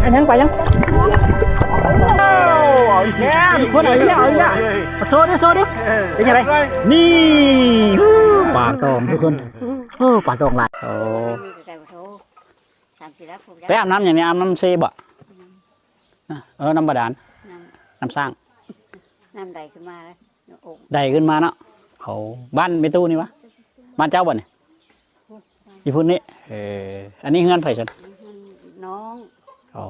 ໄປຍັງ ໄປຍັງ ເອົາອີກແລ້ວ ເອົາອີກແລ້ວ ໂຊດູ ໂຊດູ ເປັນຈັ່ງໃດ? ນີ້ ປາຕອງທຸກຄົນ ໂອ້ ປາຕອງຫຼາຍ ໂອ້ ໄປອາບນ້ຳຫຍັງນີ້? ອາບນ້ຳເຊບໍ່? ເອີ ນ້ຳບາດານ ນ້ຳ ນ້ຳສ້າງ ນ້ຳໄດຂຶ້ນມາເລີຍ ໄດຂຶ້ນມາເນາະ ເຂົາ ບ້ານແມ່ຕູ້ນີ້ຫວາ? ບ້ານເຈົ້າບໍ່ນີ້? ຢູ່ພຸ້ນນີ້ ເອີ ອັນນີ້ເຮືອນໃຜຊັ້ນ? ເຮືອນນ້ອງ ໂອ້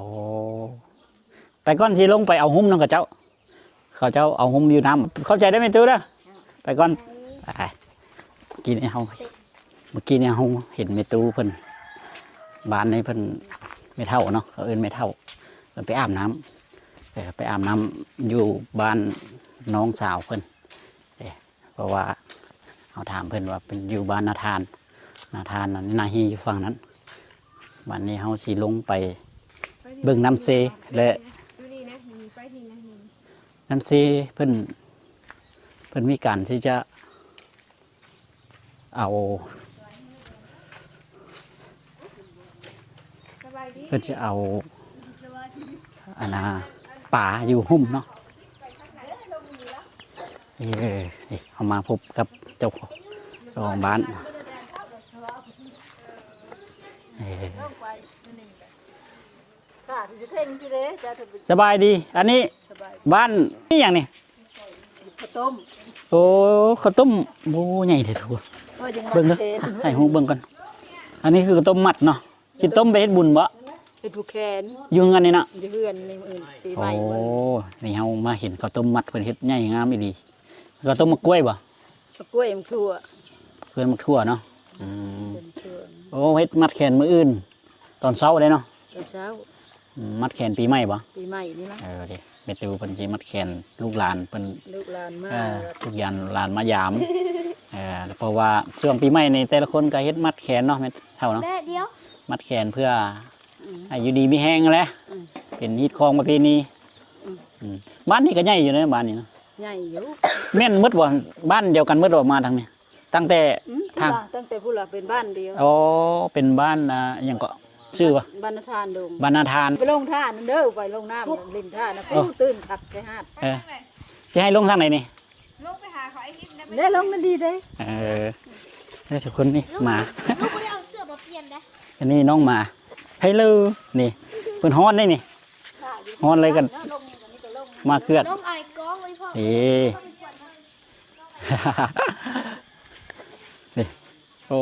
ໄປກ່ອນ ຊິລົງໄປເອົາຫຸ້ມນຳເຂົາເຈົ້າ ເຂົາເຈົ້າເອົາຫຸ້ມຢູ່ນ້ຳ ຂອບໃຈເດີແມ່ຕູ້ເດີ ໄປກ່ອນ ໄປ ເມື່ອກີ້ນີ້ເຮົາ ເມື່ອກີ້ນີ້ເຮົາເຫັນແມ່ຕູ້ເພິ່ນ ບ້ານນີ້ເພິ່ນ ແມ່ເຖົ້າເນາະ ເຂົາເອີ້ນແມ່ເຖົ້າ ເພິ່ນໄປອາບນ້ຳ ເອີ ໄປອາບນ້ຳຢູ່ບ້ານນ້ອງສາວເພິ່ນ ເອີ ເພາະວ່າເຮົາຖາມເພິ່ນວ່າເພິ່ນຢູ່ບ້ານນາທານ ນາທານນັ້ນ ນາຮີຢູ່ຝັ່ງນັ້ນ ບັດນີ້ເຮົາຊິລົງໄປເບິ່ງນ້ຳເຊ ແລະ ນ້ຳເຊເພິ່ນ ເພິ່ນມີການທີ່ຈະ ເອົາ ເພິ່ນຈະເອົາ ອັນນ່າ ປາຢູ່ຫຸ້ມເນາະ ເອີ ເຮົາມາພົບກັບເຈົ້າຂອງ ເຈົ້າຂອງບ້ານ ເອີ ສະບາຍດີ ອັນນີ້ ສະບາຍດີ ບ້ານນີ້ຫຍັງນີ້? ເຂົ້າຕົ້ມ ໂອ້ ເຂົ້າຕົ້ມ ໂອ້ ໃຫຍ່ແທ້ທຸກຄົນ ເບິ່ງເດີ ໃຫ້ຮູ້ເບິ່ງກ່ອນ ອັນນີ້ຄືເຂົ້າຕົ້ມມັດເນາະ ຊິຕົ້ມໄປເຮັດບຸນບໍ່? ເຮັດຜູກແຂນ ຢູ່ເຮືອນນີ້ເນາະ ຢູ່ເຮືອນນີ້ ມື້ອື່ນປີໃໝ່ ໂອ້ ນີ້ເຮົາມາເຫັນເຂົ້າຕົ້ມມັດເພິ່ນເຮັດໃຫຍ່ງາມອີ່ຫຼີ ເຂົ້າຕົ້ມໝາກກ້ວຍບໍ່? ໝາກກ້ວຍ ໝາກຖົ່ວ ເພື່ອນໝາກຖົ່ວເນາະ ອືມ ເພື່ອນໝາກຖົ່ວ ໂອ້ ເຮັດມັດແຂນມື້ອື່ນ ຕອນເຊົ້າເດ້ເນາະ ຕອນເຊົ້າ ອືມ ມັດແຂນປີໃໝ່ບໍ່? ປີໃໝ່ນີ້ລະ ເອີ ເດ້ ແມ່ຕູ້ເພິ່ນຊິມັດແຂນລູກຫຼານເພິ່ນ ລູກຫຼານມາ ເອີ ລູກຫຼານ ຫຼານມາຢາມ ເອີ ເພາະວ່າຊ່ວງປີໃໝ່ນີ້ແຕ່ລະຄົນກໍເຮັດມັດແຂນເນາະ ແມ່ເຖົ້າເນາະ ແບບດຽວ ມັດແຂນເພື່ອ ອືມ ໃຫ້ຢູ່ດີມີແຮງຫັ້ນແຫຼະ ອືມ ເປັນຮີດຄອງປະເພນີ ອືມ ອືມ ບ້ານນີ້ກໍໃຫຍ່ຢູ່ເດ້ ບ້ານນີ້ເນາະ ໃຫຍ່ຢູ່ ແມ່ນໝົດບໍ່? ບ້ານດຽວກັນໝົດບໍ່? ມາທາງນີ້ ຕັ້ງແຕ່ ອືມ ທາງ ຕັ້ງແຕ່ພຸ້ນລະ ເປັນບ້ານດຽວ ອໍ ເປັນບ້ານ ອ່າ ຫຍັງເກາະ ຊື່ວ່າ ບ້ານນາທານດົງ ບ້ານນາທານ ໄປລົງທ່ານັ້ນເດີ ໄປລົງນ້ຳຫຼິ້ນທ່ານະ ເອີ ຕື້ຕື່ນຄັກໄປຫາດ ເອີ ຊິໃຫ້ລົງທາງໃດນີ້? ລົງໄປຫາເຂົາໄອ້ຮິດໄດ້ໄໝ? ແລ້ວລົງມັນດີເດ້ ເອີ ເອີ ທຸກຄົນນີ້ ໝາ ລູກບໍ່ໄດ້ເອົາເສື້ອມາປ່ຽນເດ້ ອັນນີ້ນ້ອງໝາ ເຮລໂລ ນີ້ ເພິ່ນຮ້ອນເດ້ນີ້ ຮ້ອນເລີຍກໍມາເກືອດ ລົງອາຍກ້ອງເລີຍພໍ່ ເອີ ນີ້ ໂອ້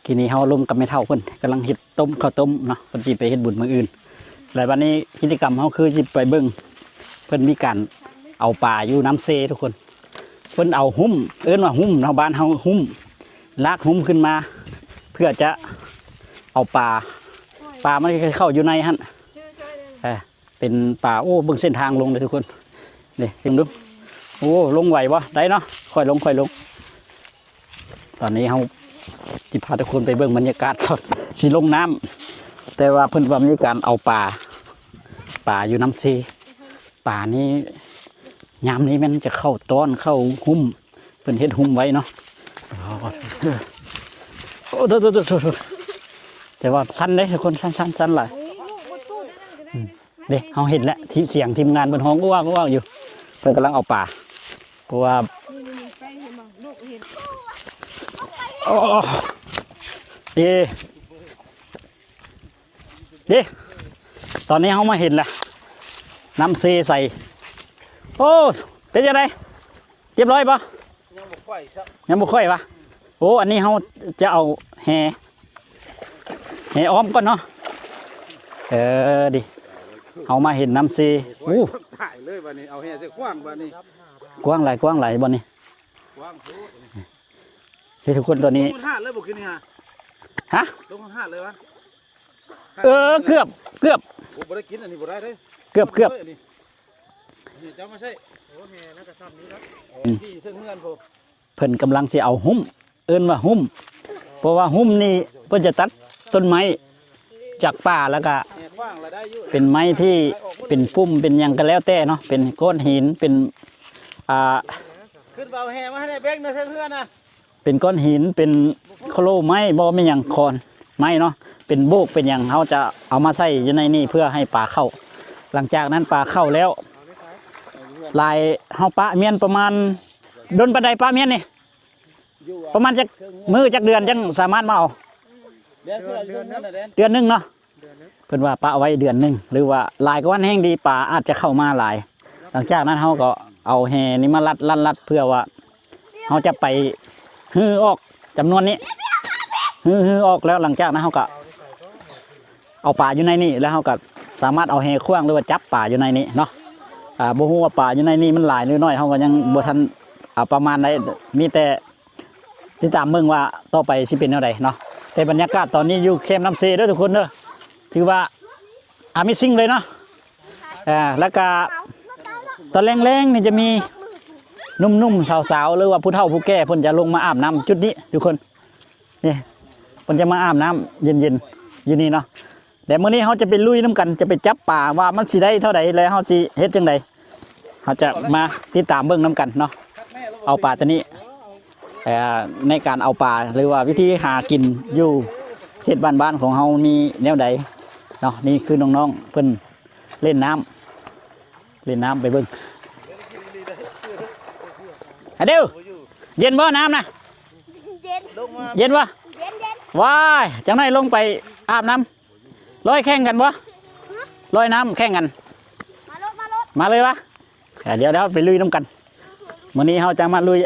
ກີ້ນີ້ເຮົາລົມກັບແມ່ເຖົ້າເພິ່ນ ກຳລັງເຮັດຕົ້ມ ເຂົ້າຕົ້ມເນາະ ເພິ່ນຊິໄປເຮັດບຸນມື້ອື່ນ ແລ້ວບັດນີ້ກິດຈະກຳເຮົາຄືຊິໄປເບິ່ງ ເພິ່ນມີການເອົາປາຢູ່ນ້ຳເຊທຸກຄົນ ເພິ່ນເອົາຫຸ້ມ ເອີ້ນວ່າຫຸ້ມເນາະ ບ້ານເຮົາຫຸ້ມ ລາກຫຸ້ມຂຶ້ນມາ ເພື່ອຈະເອົາປາ ປາມັນເຂົ້າຢູ່ໃນຫັ້ນ ເອີ ເປັນປ່າ ໂອ້ ເບິ່ງເສັ້ນທາງລົງເດີທຸກຄົນ ນີ້ ເຫັນດູ ໂອ້ ລົງໄຫວບໍ່? ໄດ້ເນາະ ຄ່ອຍລົງ ຄ່ອຍລົງ ຕອນນີ້ເຮົາຊິພາທຸກຄົນໄປເບິ່ງບັນຍາກາດຕອນຊິລົງນ້ຳ ແຕ່ວ່າເພິ່ນວ່າມີການເອົາປາ ປາຢູ່ນ້ຳເຊ ປານີ້ ຍາມນີ້ແມ່ນຈະເຂົ້າຕ້ອນ ເຂົ້າຫຸ້ມ ເພິ່ນເຮັດຫຸ້ມໄວ້ເນາະ ໂອ້ ໂທ້ໆໆ ແຕ່ວ່າຊັນເດ້ທຸກຄົນ ຊັນໆໆຫຼາຍ ອືມ ເດ້ ເຮົາເຫັນແລ້ວ ທີມ ສຽງທີມງານເພິ່ນຮ້ອງອວກໆຢູ່ ເພິ່ນກຳລັງເອົາປາ ເພາະວ່າ ໂອ້ ເດ້ ເດ້ ຕອນນີ້ເຮົາມາເຫັນແລ້ວ ນ້ຳເຊໃສ ໂອ້ ເປັນຈັ່ງໃດ? ຮຽບຮ້ອຍບໍ່? ຍັງບໍ່ຄ່ອຍຊ້ຳ ຍັງບໍ່ຄ່ອຍຫວາ? ໂອ້ ອັນນີ້ເຮົາຈະເອົາແຫ ແຫອ້ອມກ່ອນເນາະ ເອີ ດີ ເຮົາມາເຫັນນ້ຳເຊ ໂອ້ ຕາຍເລີຍບາດນີ້ ເອົາແຫໃສ່ຂວ້າງບາດນີ້ ກວ້າງຫຼາຍ ກວ້າງຫຼາຍບ່ອນນີ້ ກວ້າງໂພດ ເດ້ທຸກຄົນ ຕອນນີ້ ລົງທາດເລີຍບໍ່ຄືນີ້ຫາ ຮະ? ລົງທາດເລີຍຫວາ? ເອີ ເກືອບ ເກືອບ ໂອ້ ບໍ່ໄດ້ກິນ ອັນນີ້ບໍ່ໄດ້ເດ້ ເກືອບ ເກືອບ ເອີ ອັນນີ້ ເຈົ້າມາໃຊ້ ໂອ້ ແຫມັນກໍຊ້ຳນີ້ເນາະ ອືມ ທີ່ເທິງເຮືອນພຸ້ນ ເພິ່ນກຳລັງຊິເອົາຫຸ້ມ ເອີ້ນວ່າຫຸ້ມ ເພາະວ່າຫຸ້ມນີ້ເພິ່ນຈະຕັດຕົ້ນໄມ້ຈາກປ່າ ແລ້ວກະ ແຫກວ້າງລະໄດ້ຢູ່ ເປັນໄມ້ທີ່ເປັນປຸ່ມເປັນຫຍັງກໍແລ້ວແຕ່ເນາະ ເປັນກ້ອນຫີນ ເປັນ ອ່າ ຂຶ້ນໄປເອົາແຫມາໃຫ້ແບງເດີ ເທິງເຮືອນນະ ເປັນກ້ອນຫີນ ເປັນໂຄໂລໄມ້ບໍ່ ແມ່ນຫຍັງ ຄອນໄມ້ເນາະ ເປັນໂບກເປັນຫຍັງ ເຮົາຈະເອົາມາໃສ່ຢູ່ໃນນີ້ເພື່ອໃຫ້ປາເຂົ້າ. ຫຼັງຈາກນັ້ນປາເຂົ້າແລ້ວ ລາຍເຮົາປະມ້ຽນປະມານ ດົນປານໃດປະມ້ຽນນີ້? ປະມານຈັກມື້ຈັກເດືອນຈັ່ງສາມາດມາເອົາ? ເດືອນ ເດືອນ ເດືອນ ເດືອນໜຶ່ງເນາະ. ເພິ່ນວ່າປະໄວ້ເດືອນໜຶ່ງ ຫຼືວ່າຫຼາຍກວ່ານັ້ນແຮ່ງດີ ປາອາດຈະເຂົ້າມາຫຼາຍ. ຫຼັງຈາກນັ້ນເຮົາກໍເອົາແຫນີ້ມາລັດ ລັດ ລັດ ເພື່ອວ່າເຮົາຈະໄປຮື້ອອກຈຳນວນນີ້ ຮື້ ຮື້ອອກແລ້ວ ຫຼັງຈາກນັ້ນເຮົາກໍເອົາປາຢູ່ໃນນີ້ ແລ້ວເຮົາກໍສາມາດເອົາແຫຂວ້າງ ຫຼືວ່າຈັບປາຢູ່ໃນນີ້ເນາະ. ອ່າ ບໍ່ຮູ້ວ່າປາຢູ່ໃນນີ້ມັນຫຼາຍຫຼືໜ້ອຍ ເຮົາກໍຍັງບໍ່ທັນ ອ່າ ປະມານໃດ ມີແຕ່ ຕິດຕາມເບິ່ງວ່າຕໍ່ໄປຊິເປັນແນວໃດເນາະ. ແຕ່ບັນຍາກາດຕອນນີ້ຢູ່ແຄມນ້ຳເຊເດີທຸກຄົນເດີ ຖືວ່າ Amazing ເລີຍເນາະ. ອ່າ ແລ້ວກະຕອນແລງໆນີ້ຈະມີໜຸ່ມໆ ສາວໆ ຫຼືວ່າຜູ້ເຖົ້າຜູ້ແກ່ ເພິ່ນຈະລົງມາອາບນ້ຳຈຸດນີ້ທຸກຄົນ. ນີ້ ເພິ່ນຈະມາອາບນ້ຳເຢັນໆ ຢູ່ນີ້ເນາະ. ແລະມື້ນີ້ເຮົາຈະໄປລຸຍນຳກັນ ຈະໄປຈັບປາວ່າມັນຊິໄດ້ເທົ່າໃດ ແລະເຮົາຊິເຮັດຈັ່ງໃດ ເຮົາຈະມາຕິດຕາມເບິ່ງນຳກັນເນາະ. ເອົາປາຕົວນີ້ ເອີ ໃນການເອົາປາ ຫຼືວ່າວິທີຫາກິນຢູ່ເຂດບ້ານໆຂອງເຮົາມີແນວໃດເນາະ. ນີ້ຄືນ້ອງໆເພິ່ນຫຼິ້ນນ້ຳ ຫຼິ້ນນ້ຳ ໄປເບິ່ງ. ອາເດວ ເຢັນບໍ່ນ້ຳນະ? ເຢັນ ເຢັນບໍ່? ເຢັນໆ. ວ້າຍ ຈັ່ງໃດລົງໄປອາບນ້ຳ ລອຍແຂ່ງກັນບໍ່? ຮະ? ລອຍນ້ຳແຂ່ງກັນ. ມາໂລດ ມາໂລດ ມາເລີຍວະ. ອ່າ ດຽວ ດຽວໄປລຸຍນຳກັນ. ມື້ນີ້ເຮົາຈະມາລຸຍ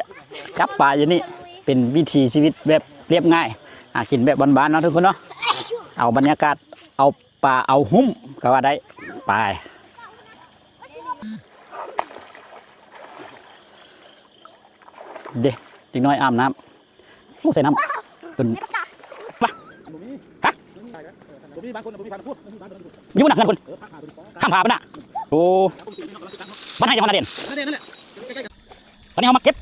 ຈັບປາຢູ່ນີ້ ເປັນວິຖີຊີວິດແບບລຽບງ່າຍ ຫາກິນແບບບ້ານໆເນາະທຸກຄົນເນາະ. ເອົາບັນຍາກາດ ເອົາປາ ເອົາຫຸ້ມກໍວ່າໄດ້. ໄປ ເດ້ ເດັກນ້ອຍອາບນ້ຳ. ໂອ້ ໃສ່ນ້ຳເປັນ ປະ ຮະ ບໍ່ມີ ບາງຄົນບໍ່ມີພັກ ບໍ່ມີບ້ານ ຢູ່ນະເຮືອນຄົນ ເອີ ຂ້າມຜາໄປນະ. ໂອ້ ບ້ານໃຫ້ຈັງຫວັດນາເດນ ນາເດນນັ້ນແຫຼະ ໃກ້ໆກັນ. ຕອນນີ້ເຮົາມາເກັບ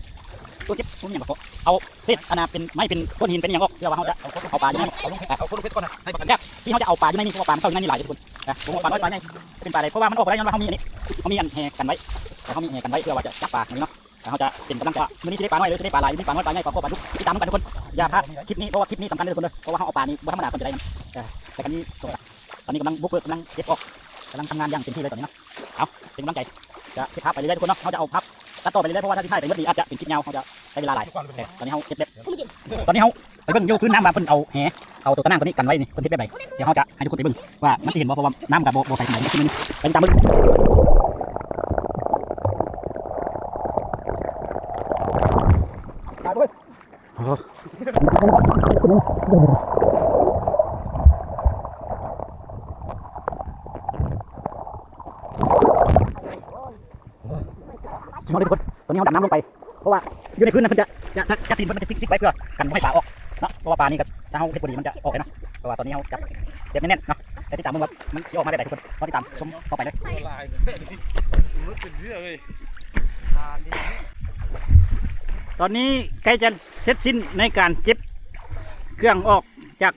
ຕົວເກັບ ບໍ່ມີຫຍັງປະກອບ ເອົາເສດອັນນ່າ ເປັນໄມ້ ເປັນໂຂດຫີນ ເປັນຫຍັງອອກ ເພື່ອວ່າເຮົາຈະເອົາປາຢູ່ໃນນີ້ ເອົາລົງ ເອົາລົງເປັດກ່ອນນະ ໃຫ້ປະກັນ ແບບທີ່ເຮົາຈະເອົາປາຢູ່ໃນນີ້ ເພາະວ່າປາມັນເຂົ້າຢູ່ໃນນີ້ຫຼາຍທຸກຄົນນະ. ບໍ່ຮູ້ວ່າປານ້ອຍປາໃຫຍ່ ເປັນປາໃດ ເພາະວ່າມັນອອກບໍ່ໄດ້ ຍ້ອນວ່າເຮົາມີອັນນີ້ ເຮົາມີອັນແຫກັນໄວ້ ເຮົາມີແຫກັນໄວ້ເພື່ອວ່າຈະຈັບປານີ້ເນາະ. ແລ້ວເຮົາຈະເປັນກຳລັງໃຈວ່າ ມື້ນີ້ຊິໄດ້ປານ້ອຍ ຫຼື ຊິໄດ້ປາຫຼາຍ ຫຼື ມີປານ້ອຍປາໃຫຍ່ ກໍຂໍຝາກທຸກ ຕິດຕາມນຳກັນທຸກຄົນ ຢ່າພາດຄລິບນີ້ ເພາະວ່າຄລິບນີ້ສຳຄັນເດີທຸກຄົນເດີ ເພາະວ່າເຮົາເອົາປານີ້ບໍ່ທຳມະດາກ່ອນຈະໄດ້ນຳ. ເອີ ແຕ່ກໍມີ ຕອນນີ້ກຳລັງບຸກເບີກ ກຳລັງເກັບອອກ ກຳລັງທຳງານຢ່າງເຕັມທີ່ເລີຍຕອນນີ້ເນາະ. ເອົາ ເປັນກຳລັງໃຈ ຈະເກັບພາບໄປເລື້ອຍໆທຸກຄົນເນາະ. ເຮົາຈະເອົາພາບຕັດຕໍ່ໄປເລື້ອຍໆ ເພາະວ່າຖ້າຊິຖ່າຍໄປໝົດນີ້ອາດຈະເປັນຄລິບຍາວ ເຮົາຈະໃຊ້ເວລາຫຼາຍ. ເອີ ຕອນນີ້ເຮົາເກັບແບບ ຕອນນີ້ເຮົາໄປເບິ່ງຢູ່ພື້ນນ້ຳວ່າເພິ່ນເອົາແຫ ເອົາຕົວຕະໜ່າງຕົວນີ້ກັນໄວ້ນີ້ ເພິ່ນເຮັດແບບໃດ ດຽວເຮົາຈະໃຫ້ທຸກຄົນໄປເບິ່ງວ່າມັນຊິເຫັນບໍ່ ເພາະວ່ານ້ຳກໍບໍ່ ບໍ່ໃສປານໃດ ໄປຕິດຕາມເບິ່ງ. ມາເລີຍທຸກຄົນ ຕອນນີ້ເຮົາດຳນ້ຳລົງໄປ ເພາະວ່າຢູ່ໃນພື້ນນັ້ນເພິ່ນຈະ ຈະ ຈະຕີນເພິ່ນມັນຈະຈິກໆໄວ້ ເພື່ອກັນບໍ່ໃຫ້ປາອອກເນາະ. ເພາະວ່າປານີ້ກໍ ຖ້າເຮົາເຮັດບໍ່ດີມັນຈະອອກເລີຍເນາະ. ເພາະວ່າຕອນນີ້ເຮົາຈັບ ຈັບແໜ້ນໆເນາະ ແລ້ວຕິດຕາມເບິ່ງວ່າມັນຊິອອກມາແບບໃດທຸກຄົນ ລໍຕິດຕາມຊົມຕໍ່ໄປເລີຍ. ຕອນນີ້ໃກ້ຈະເສັດສິ້ນໃນການເກັບເຄື່ອງອອກຈາກ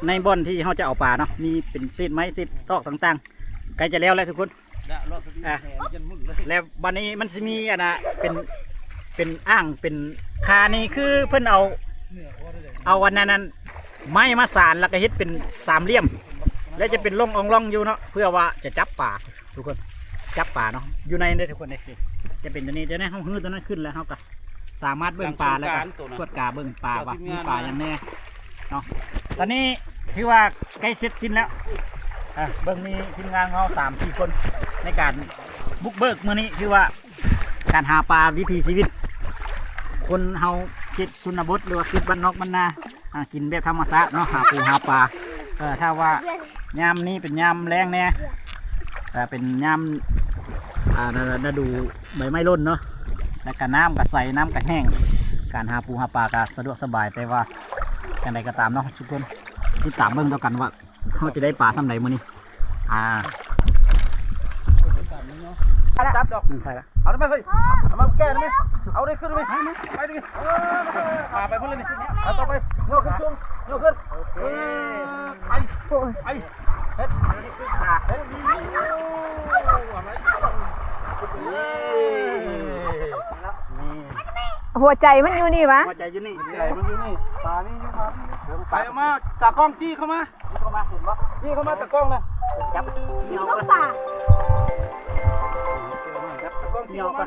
ໃນບ່ອນທີ່ເຮົາຈະເອົາປາເນາະ ມີເປັນເສດໄມ້ເສດຕອກຕ່າງໆ ໃກ້ຈະແລ້ວແລ້ວທຸກຄົນ. ອ່ະ ແລ້ວບັດນີ້ມັນຊິມີອັນນ່າ ເປັນ ເປັນອ່າງ ເປັນຄານີ້ ຄືເພິ່ນເອົາ ເອົາອັນນັ້ນ ໄມ້ມາສານ ແລ້ວກໍເຮັດເປັນສາມຫຼ່ຽມ ແລ້ວຈະເປັນຮ່ອງອອງຮ່ອງຢູ່ເນາະ ເພື່ອວ່າຈະຈັບປາ ທຸກຄົນ ຈັບປາເນາະ ຢູ່ໃນເດ້ທຸກຄົນເດ້. ຈະເປັນຕົວນີ້ ຈະໄດ້ເຮົາຮື້ຕົວນັ້ນຂຶ້ນ ແລ້ວເຮົາກໍສາມາດເບິ່ງປາ ແລ້ວກໍກວດກາເບິ່ງປາວ່າມີປາຫຍັງແດ່ເນາະ. ຕອນນີ້ຖືວ່າໃກ້ເສັດສິ້ນແລ້ວ ອ່ະ ເບິ່ງມີທີມງານຂອງເຮົາສາມສີ່ຄົນ ໃນການບຸກເບີກມື້ນີ້ ຖືວ່າການຫາປາ ວິຖີຊີວິດຄົນເຮົາ ເຂດຊົນນະບົດ ຫຼືວ່າເຂດບ້ານນອກບ້ານນາ ຫາກິນແບບທຳມະຊາດເນາະ ຫາປູຫາປາ. ເອີ ຖ້າວ່າຍາມນີ້ເປັນຍາມແລ້ງແດ່ ເອີ ເປັນຍາມ ອ່າ ລະດູໃບໄມ້ຫຼົ່ນເນາະ ແລ້ວກະນ້ຳກະໃສ ນ້ຳກະແຫ້ງ ການຫາປູຫາປາກະສະດວກສະບາຍ. ແຕ່ວ່າຈັ່ງໃດກໍຕາມເນາະ ທຸກຄົນ ຕິດຕາມເບິ່ງຕໍ່ກັນວ່າ ເຮົາຈະໄດ້ປາສ່ຳໃດມື້ນີ້. ອ່າ ຈັບດອກ ອືມ ໄປລະ ເອົາໄປເຮີ້ຍ ເອົາມາແກ້ໄດ້ໄໝ ເອົາໄດ້ຂຶ້ນໄດ້ໄໝ ໄປດິ ເອີ ອ່າ ໄປພຸ້ນເລີຍນີ້ ເອົາຕໍ່ໄປ ຍົກຂຶ້ນສູງ ຍົກຂຶ້ນ ໂອເຄ ເອີ ໄປ ໄປ ເຮັດ ເຮັດ ໂອ້ ອະໄລ ນີ້ ນີ້ ໂອ້ ຫົວໃຈມັນຢູ່ນີ້ຫວາ? ຫົວໃຈຢູ່ນີ້ ຫົວໃຈມັນຢູ່ນີ້ ປານີ້ຢູ່ ປານີ້ຢູ່. ໄປເອົາມາ ຕາກ້ອງ ຈີ້ເຂົ້າມາ ຈີ້ເຂົ້າມາ ເຫັນບໍ່? ຈີ້ເຂົ້າມາ ຕາກ້ອງນະ ຈັບ ນີ້ຕົວປາ ຈັບ ຕາກ້ອງ ຈີ້ເຂົ້າມາ.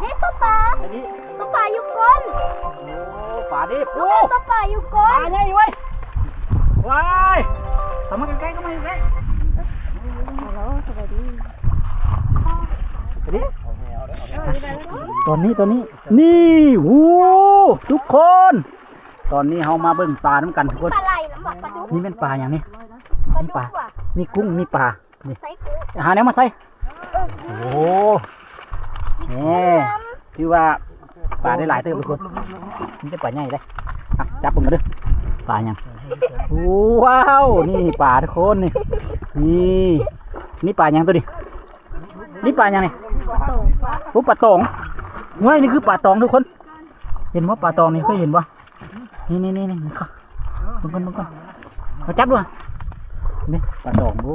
ນີ້ຕົວປາ ອັນນີ້ຕົວປາຢູ່ກົ້ນ. ໂອ້ ປາດິບ ໂອ້ ຕົວປາຢູ່ກົ້ນ ປາໃຫຍ່ເວີຍ. ວ້າຍ ເຂົ້າມາໃກ້ໆ ເຂົ້າມາໃກ້ໆ. ຮັລໂຫຼ ສະບາຍດີ ຕອນນີ້ ຕອນນີ້ ນີ້ ໂອ້ ທຸກຄົນ ຕອນນີ້ເຮົາມາເບິ່ງປານຳກັນທຸກຄົນ. ປາໄຫຼນຳບໍ່? ປາດຸກ ນີ້ແມ່ນປາຫຍັງນີ້? ປາດຸກຫວາ? ມີປາ ມີກຸ້ງ ມີປາ ນີ້ ໃສ່ກຸ້ງ ຫາແນວມາໃສ່. ເອີ ໂອ້ ນີ້ ຖືວ່າປາໄດ້ຫຼາຍເຕີບທຸກຄົນ ມີແຕ່ປາໃຫຍ່ເດ້. ອ່ະ ຈັບເບິ່ງກັນເດີ້ ປາຫຍັງ? ວ້າວ ນີ້ປາທຸກຄົນ ນີ້ ນີ້ ນີ້ປາຫຍັງໂຕນີ້? ນີ້ປາຫຍັງນີ້? ໂອ້ ປາຕອງ. ເວີຍ ນີ້ຄືປາຕອງທຸກຄົນ ເຫັນບໍ່? ປາຕອງນີ້ ເຄີຍເຫັນບໍ່? ນີ້ໆໆໆ ເບິ່ງກ່ອນ ເບິ່ງກ່ອນ ມາຈັບດູ. ນີ້ປາຕອງ ໂອ້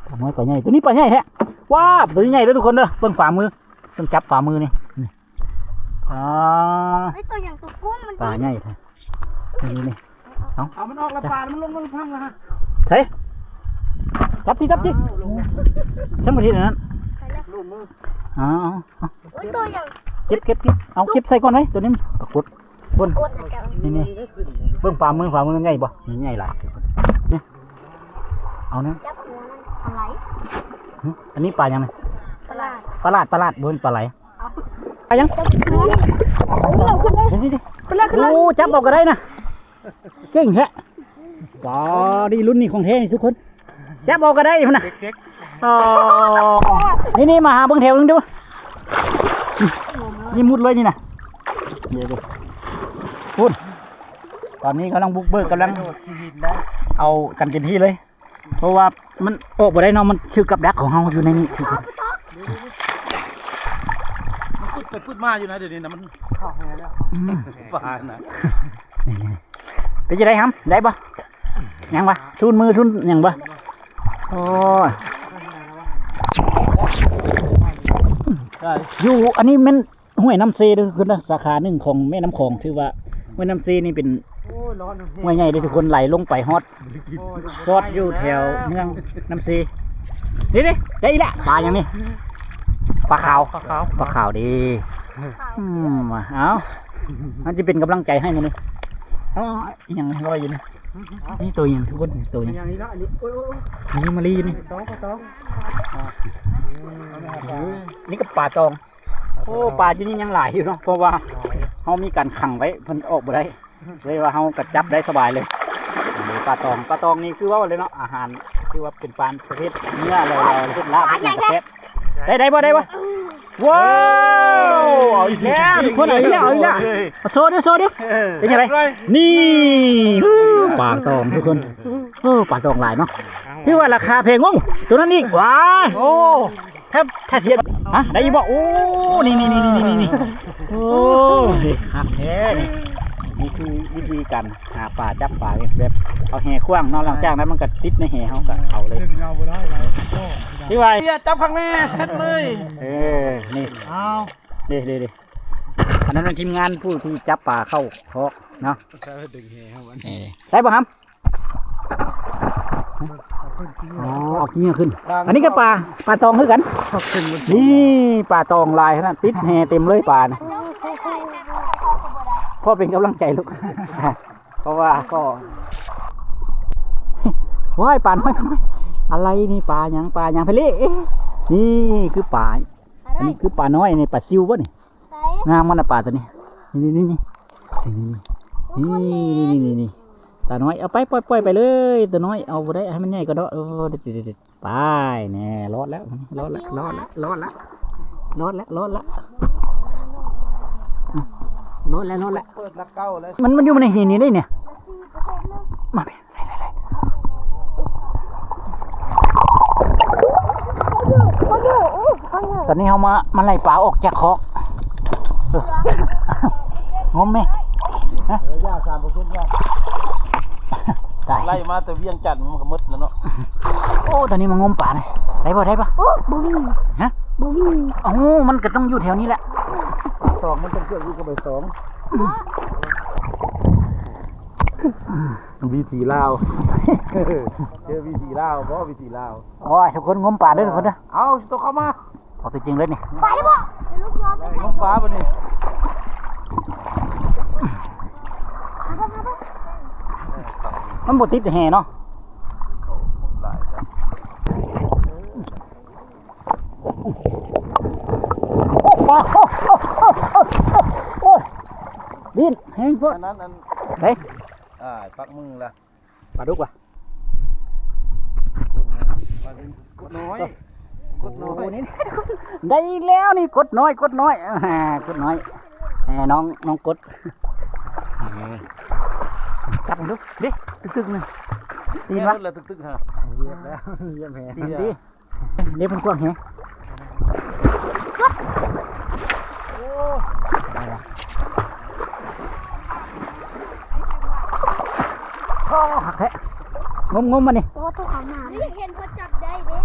ປານ້ອຍປາໃຫຍ່ ໂຕນີ້ປາໃຫຍ່ແທ້. ວ້າວ ໂຕນີ້ໃຫຍ່ເດີ້ທຸກຄົນເດີ້ ເບິ່ງຂວາມື ເບິ່ງຈັບຂວາມືນີ້ ນີ້ ອ່າ ເຮີ້ຍ ໂຕຫຍັງ? ໂຕກຸ້ງມັນ ປາໃຫຍ່ແທ້ ນີ້ໆ ເອົາ ເອົາມັນອອກລະ ປາມັນລົງມາລຳພັງລະ. ໃສ່ ຈັບຕິ ຈັບຕິ ໃສ່ມືທີນັ້ນ ເອົາ ເອົາ ເອົາ ໂອ້ຍ ໂຕຫຍັງ? ເກັບ ເກັບ ເກັບ ເອົາ ເກັບໃສ່ກ່ອນໄວ້ ໂຕນີ້ປາກົດ ຄົນ ກົດນະເຈົ້າ ນີ້ໆ ເບິ່ງຂວາມື ຂວາມືໃຫຍ່ບໍ່? ນີ້ໃຫຍ່ຫຼາຍ ນີ້ ເອົານະ ຈັບຫົວມັນ ປາໄຫຼ ຫຶ ອັນນີ້ປາຫຍັງນີ້? ປາຫຼາດ ປາຫຼາດ ປາຫຼາດ ບໍ່ແມ່ນປາໄຫຼ ເອົາ ປາຫຍັງ? ນີ້ໆໆ ໂອ້ ຈັບເອົາກໍໄດ້ນະ ເກັ່ງແທ້ ປານີ້ ລຸ້ນນີ້ຂອງແທ້ນີ້ທຸກຄົນ. ຈັບເອົາກໍໄດ້ພຸ້ນນະ ເດັກໆ ອໍ ນີ້ໆ ມາຫາເບິ່ງແຖວໜຶ່ງດູ ນີ້ມຸດເລີຍນີ້ນະ ເດ ພຸ້ນ ຕອນນີ້ກຳລັງບຸກເບີກ ກຳລັງເອົາກັນເຕັມທີ່ເລີຍ ເພາະວ່າມັນອອກບໍ່ໄດ້ເນາະ ມັນຖືກກັບດັກຂອງເຮົາຢູ່ໃນນີ້ ມັນປຶດໄປປຶດມາຢູ່ນະ ດຽວນີ້ນະ ມັນ ອືມ ປານະ ເປັນຈັ່ງໃດຫຳ ໄດ້ບໍ່? ຍັງວະ ຊູນມືຊູນຫຍັງບໍ່? ໂອ້ຍ ຢູ່ ອັນນີ້ແມ່ນຫ້ວຍນ້ຳເຊເດີ້ ຄືສາຂາໜຶ່ງຂອງແມ່ນ້ຳຂອງ ຖືວ່າຫ້ວຍນ້ຳເຊນີ້ເປັນ ໂອ້ຍ ຮ້ອນແຮງ ຫ້ວຍໃຫຍ່ເດີ້ທຸກຄົນ ໄຫຼລົງໄປຮອດ ໂອ້ຍ ຊອດຢູ່ແຖວເມືອງນ້ຳເຊ ນີ້ເດ້ ໄດ້ອີກແລ້ວ ປາຫຍັງນີ້? ປາຂາວ ປາຂາວ ປາຂາວເດ້ ອືມ ເອົາ ມັນຈະເປັນກຳລັງໃຈໃຫ້ມື້ນີ້ ເອົາ ອີຫຍັງລອຍຢູ່ນີ້? ນີ້ໂຕຫຍັງທຸກຄົນ? ໂຕຫຍັງ? ອັນນີ້ມາລີຢູ່ນີ້ ຕອງ ຕອງ ອ່າ ນີ້ກໍປາຕອງ. ໂອ້ ປາຢູ່ນີ້ຍັງຫຼາຍຢູ່ເນາະ ເພາະວ່າເຮົາມີການຂັງໄວ້ ເພິ່ນອອກບໍ່ໄດ້ ເລີຍວ່າເຮົາກໍຈັບໄດ້ສະບາຍເລີຍ. ນີ້ປາຕອງ ປາຕອງນີ້ຄືເວົ້າເລີຍເນາະ ອາຫານ ຄືວ່າເປັນປານປະເພດເນື້ອ ແລ້ວເຮັດລາບ ເຮັດຫຍັງກໍແຊບ. ໄດ້ ໄດ້ບໍ່? ໄດ້ບໍ່? ວ້າວ ເອົາອີກແລ້ວ ທຸກຄົນ ເອົາອີກແລ້ວ ເອົາອີກແລ້ວ ໂຊເດີ້ ໂຊເດີ້ ເປັນຈັ່ງໃດ? ນີ້ ປາຕອງທຸກຄົນ ເອີ ປາຕອງຫຼາຍເນາະ ຖືວ່າລາຄາແພງ. ໂອ້ ໂຕນັ້ນອີກ ວ້າຍ ໂອ້ ແທບ ແທບທຽບ ຮະ ໄດ້ຢູ່ບໍ່? ໂອ້ ນີ້ໆໆໆ ໂອ້ ຄັກແທ້ນີ້ ນີ້ຄືວິທີການຫາປາ ຈັບປາແບບເອົາແຫຂວ້າງເນາະ ຫຼັງຈາກນັ້ນມັນກໍຕິດໃນແຫ ເຮົາກໍເອົາເລີຍ ທີ່ວ່າຈັບຂ້າງແນ່ເຮັດເລີຍ ເອີ ນີ້ ເອົາ ນີ້ໆໆ ອັນນັ້ນແມ່ນທີມງານຜູ້ທີ່ຈັບປາເຂົ້າຄອກເນາະ ເອີ ໄດ້ບໍ່ຫຳ? ອໍ ເອົາຂີ້ເຫຍື້ອຂຶ້ນ ອັນນີ້ກໍປາ ປາຕອງຄືກັນ ນີ້ປາຕອງຫຼາຍຂະໜາດ ຕິດແຫເຕັມເລີຍປານະ ຂໍເປັນກຳລັງໃຈລູກ ເພາະວ່າກໍ ໂອ້ຍ ປານ້ອຍ ປານ້ອຍ ອາໄລນີ້ ປາຫຍັງ ປາຫຍັງ ເພລີ້ ນີ້ຄືປາ ອັນນີ້ຄືປານ້ອຍນີ້ ປາຊິວບໍ່ນີ້? ງາມມັນນະປາຕົວນີ້ ນີ້ໆໆ ນີ້ ນີ້ ນີ້ ຕານ້ອຍ ເອົາໄປ ປ່ອຍ ປ່ອຍໄປເລີຍ ຕົວນ້ອຍ ເອົາບໍ່ໄດ້ ໃຫ້ມັນໃຫຍ່ກ່ອນເນາະ ເອີ ໄປ ແນ່ ລອດແລ້ວ ລອດແລ້ວ ລອດແລ້ວ ລອດແລ້ວ ລອດແລ້ວ ລອດແລ້ວ ລອດແລ້ວ ລອດແລ້ວ ເປີດຫຼັກເກົ້າເລີຍ ມັນ ມັນຢູ່ໃນຫີນນີ້ເດ້ນີ້ ມາ ຕອນນີ້ເຮົາມາ ມາໄລ່ປາອອກຈາກຄອກ ງົມແມ່ ຮະ ເອີ ຢ່າ ສາມເປີເຊັນ ຢ່າ ຕາຍ ໄລ່ມາແຕ່ວຽງຈັນ ມັນກໍໝົດແລ້ວເນາະ ໂອ້ ຕອນນີ້ມາງົມປານະ ໄດ້ບໍ່ ໄດ້ບໍ່? ໂອ້ ບໍ່ມີ ຮະ ບໍ່ມີ ເອົ້າ ມັນກໍຕ້ອງຢູ່ແຖວນີ້ແຫຼະ ສອງມັນຕ້ອງເລືອກຢູ່ກັບໃບສອງ ວິຖີລາວ ເຈີວິຖີລາວບໍ່ ວິຖີລາວ. ໂອ້ຍ ທຸກຄົນງົມປາເດີ ທຸກຄົນເດີ. ເອົາ ຊິໂຕເຂົ້າມາ ເອົາຕົວຈິງເລີຍນີ້. ໄປບໍ່ ລົງປາບັດນີ້ ມັນບໍ່ຕິດແຫເນາະ. ໂອ້ ປາ ໂອ້ຍ ດິ້ນແຮງໂພດ. ອັນນັ້ນ ອັນ ເດ້ ອ່າ ປັກມືລະ ປາດຸກວະ ກົດນ້ອຍ ກົດນ້ອຍ. ໂອ້ ນີ້ ໄດ້ອີກແລ້ວນີ້ ກົດນ້ອຍ ກົດນ້ອຍ ກົດນ້ອຍ. ແໝ ນ້ອງ ນ້ອງກົດ ຈັບມັນດູ ເດ້ ຕຶກໆ ນີ້ ຕີນວະ ແມ່ນລະ ຕຶກໆ ຫາ ຢຽບແລ້ວ ຢຽບແຮງ ຕີນດີ. ເດ້ ເພິ່ນກວ້າງແຮງ ໂອ້ ຄັກແທ້ ງົມໆ ມານີ້. ໂອ້ ຕ້ອງເອົາມາ ຢາກເຫັນເພິ່ນຈັບໄດ້ເດ້.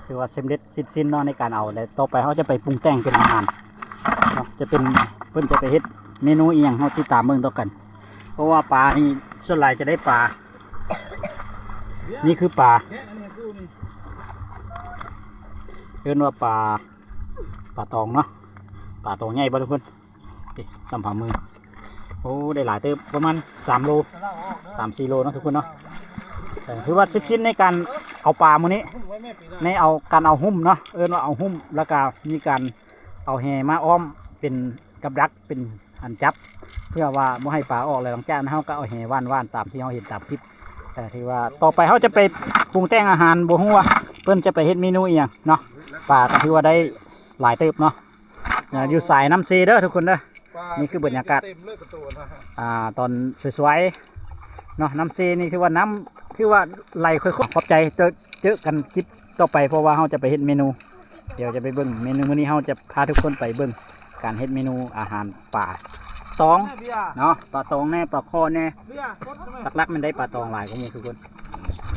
ຖືວ່າສຳເລັດເສັດສິ້ນເນາະ ໃນການເອົາ ແລະ ຕໍ່ໄປເຮົາຈະໄປປຸງແຕ່ງເປັນອາຫານເນາະ ຈະເປັນ ເພິ່ນຈະໄປເຮັດເມນູອີ່ຫຍັງ ເຮົາຕິດຕາມເບິ່ງຕໍ່ກັນ. ເພາະວ່າປານີ້ສ່ວນຫຼາຍຈະໄດ້ປາ ນີ້ຄືປາ ເອີ້ນວ່າປາ ປາຕອງເນາະ ປາຕອງໃຫຍ່ບໍ່ທຸກຄົນ? ນີ້ ສ່ຳຝ່າມື ໂອ້ ໄດ້ຫຼາຍເຕີບ ປະມານສາມໂລ ສາມສີ່ໂລເນາະທຸກຄົນເນາະ. ເອີ ຖືວ່າເສັດສິ້ນໃນການເອົາປາມື້ນີ້ ໃນເອົາ ການເອົາຫຸ້ມເນາະ ເອີ້ນວ່າເອົາຫຸ້ມ ແລ້ວກະມີການເອົາແຫມາອ້ອມເປັນ ກັບດັກເປັນອັນຈັບ ເພື່ອວ່າບໍ່ໃຫ້ປາອອກ ແລ້ວຫຼັງຈາກນັ້ນເຮົາກໍເອົາແຫຫວ່ານໆ ຕາມທີ່ເຮົາເຫັນຕາມຄລິບ. ເອີ ຖືວ່າຕໍ່ໄປເຮົາຈະໄປປຸງແຕ່ງອາຫານ ບໍ່ຮູ້ວ່າເພິ່ນຈະໄປເຮັດເມນູອີ່ຫຍັງເນາະ. ປາກໍຖືວ່າໄດ້ຫຼາຍເຕີບເນາະ ເອີ ຢູ່ສາຍນ້ຳເຊເດີທຸກຄົນເດີ. ນີ້ຄືບັນຍາກາດ ອ່າ ຕອນສວຍໆ ເນາະ ນ້ຳເຊນີ້ຖືວ່ານ້ຳ ຖືວ່າໄຫຼຄ່ອຍໆ. ຂອບໃຈ ເຈີ ເຈີກັນຄລິບຕໍ່ໄປ ເພາະວ່າເຮົາຈະໄປເຮັດເມນູ ດຽວຈະໄປເບິ່ງເມນູ. ມື້ນີ້ເຮົາຈະພາທຸກຄົນໄປເບິ່ງການເຮັດເມນູອາຫານປາຕອງເນາະ ປາຕອງແດ່ ປາຄໍ່ແດ່. ຫຼັກໆ ແມ່ນໄດ້ປາຕອງຫຼາຍກວ່າໝູ່ທຸກຄົນ.